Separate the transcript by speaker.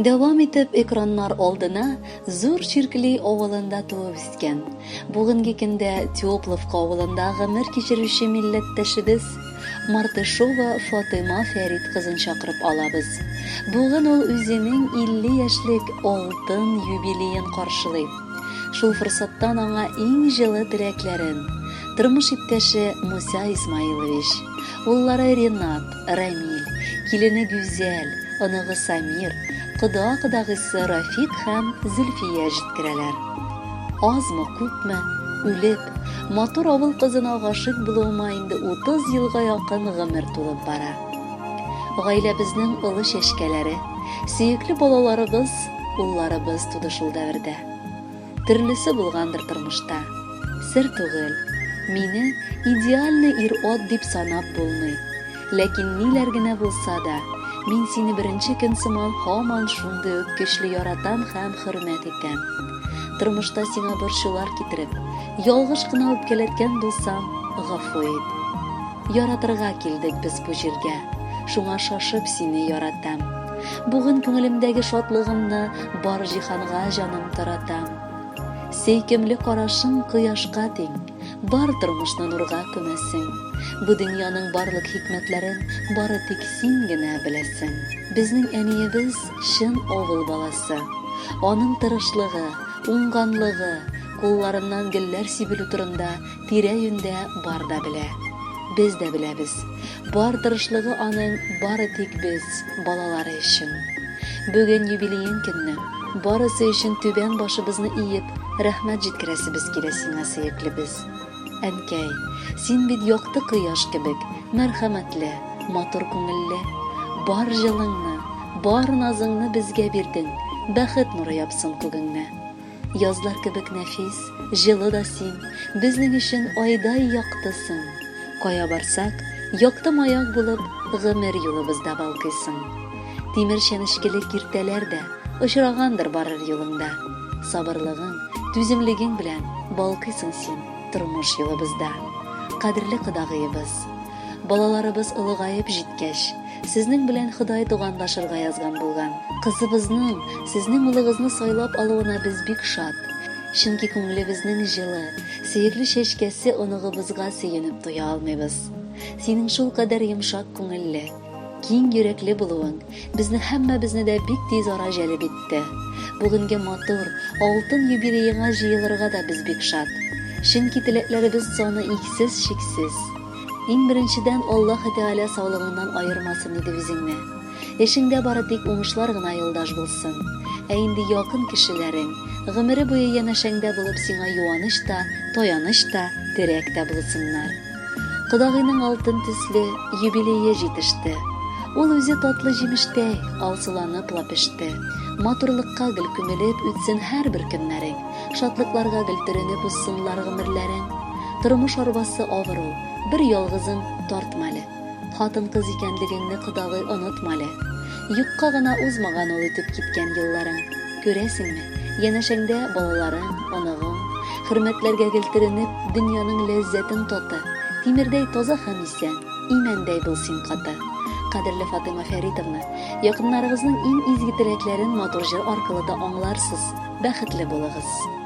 Speaker 1: Дәвам итеп экраннар алдына Зур Чиркли авылында туып үскән, бүгенге көндә Тепловка авылында гомер кичерүче милләттәшебез Мартышова Фатыйма Фәрит кызын чакырып алабыз. Бүген ул үзенең 50 яшьлек алтын юбилеен каршылый. Шул форсаттан аңа иң җылы теләкләрен тормыш иптәше Муса Исмаилович, уллары Ренат, Рамил, килене Гүзәл, оныгы Самир, кода-кодагыйсы Рафик һәм Зөлфия җиткерәләр. Азмы-күпме, үлеп, матур авыл кызына гашыйк булуыма инде 30 елга якын гомер тулып бара. Гаиләбезнең олы чәчкәләре, сөекле балаларыбыз, улларыбыз туды шул дәвердә. Төрлесе булгандыр тормышта. Сер түгел, мине идеальный ир-ат дип санап булмый. Ләкин ниләр генә булса да, мин сине беренче көн сыман һаман шундый ук көчле яратам һәм хөрмәт итәм. Тормышта сиңа борчулар китереп, ялгыш кына үпкәләткән булсам, гафу ит. Яратырга килдек без бу җиргә, шуңа шашып сине яратам. Бүген күңелемдәге шатлыгымны бар җиһанга җаным таратам. Сөйкемле карашың кояшка тиң, бар тормышны нурга күмәсең. Бу дөньяның барлык хикмәтләрен бары тик син генә беләсең. Безнең әниебез чын авыл баласы. Аның тырышлыгы, уңганлыгы, кулларыннан гөлләр сибелү турында Тирә-юньдә бар да белә. Без дә беләбез. Бар тырышлыгы аның бары тик без, балалары өчен. Бүген юбилеең көнне. Барысы өчен түбән башыбызны иеп, рәхмәт җиткерәсебез килә сиңа, сөеклебез. Әнкәй, син бит якты кояш кебек, мәрхәмәтле, матур күңелле. Бар җылыңны, бар назыңны безгә бирдең, бәхет нуры япсын күгеңне. Язлар кебек нәфис, җылы да син, Безнең өчен айдай яктысың. Кая барсак, якты маяк булып, Гомер юлыбызда балкыйсың. Тимер чәнечкеле киртәләр дә Очрагандыр барыр юлыңда. Сабырлыгың, түземлегең белән Балкыйсың син тормыш юлыбызда. Кадерле кодагыебыз! Балаларыбыз олыгаеп җиткәч, сезнең белән Ходай туганлашырга язган булган. Кызыбызның, сезнең улыгызны сайлап алуына без бик шат. Чөнки күңелебезнең җылы, сөекле чәчкәсе оныгыбызга сөенеп туя алмыйбыз. Синең шулкадәр йомшак күңелле, киң йөрәкле булуың безне һәммәбезне дә бик тиз ара җәлеп итте. Бүгенге матур, алтын юбилееңа җыелырга да без бик шат. Чөнки теләкләребез саны иксез-чиксез. Иң беренчедән, Аллаһы Тәгалә саулыгыңнан аермасын иде үзеңне. Эшеңдә бары тик уңышлар гына юлдаш булсын. Ә инде якын кешеләрең, гомере буе янәшәңдә булып сиңа юаныч та, таяныч та, терәк тә булсыннар. Кодагыйның алтын төсле юбилее җитеште. Ул үзе татлы җимештәй алсуланып ла пеште. Матурлыкка гел күмелеп үтсен һәрбер көннәрең, шатлыкларга гел төренеп узсыннар гомерләрең. Тормыш арбасы авыр ул, бер ялгызың тартма әле. Хатын-кыз икәнлегеңне, кодагый, онытма әле. Юкка гына узмаган ул үтеп киткән елларың. Күрәсеңме, янәшәңдә балаларың, оныгың. Хөрмәтләргә гел төренеп, дөньяның ләззәтен таты. Тимердәй таза һәм исән, имәндәй бул син каты. Кадерле Фатыйма Фәритовна, якыннарыгызның иң изге теләкләрен матур җыр аркылы да аңларсыз. Бәхетле булыгыз!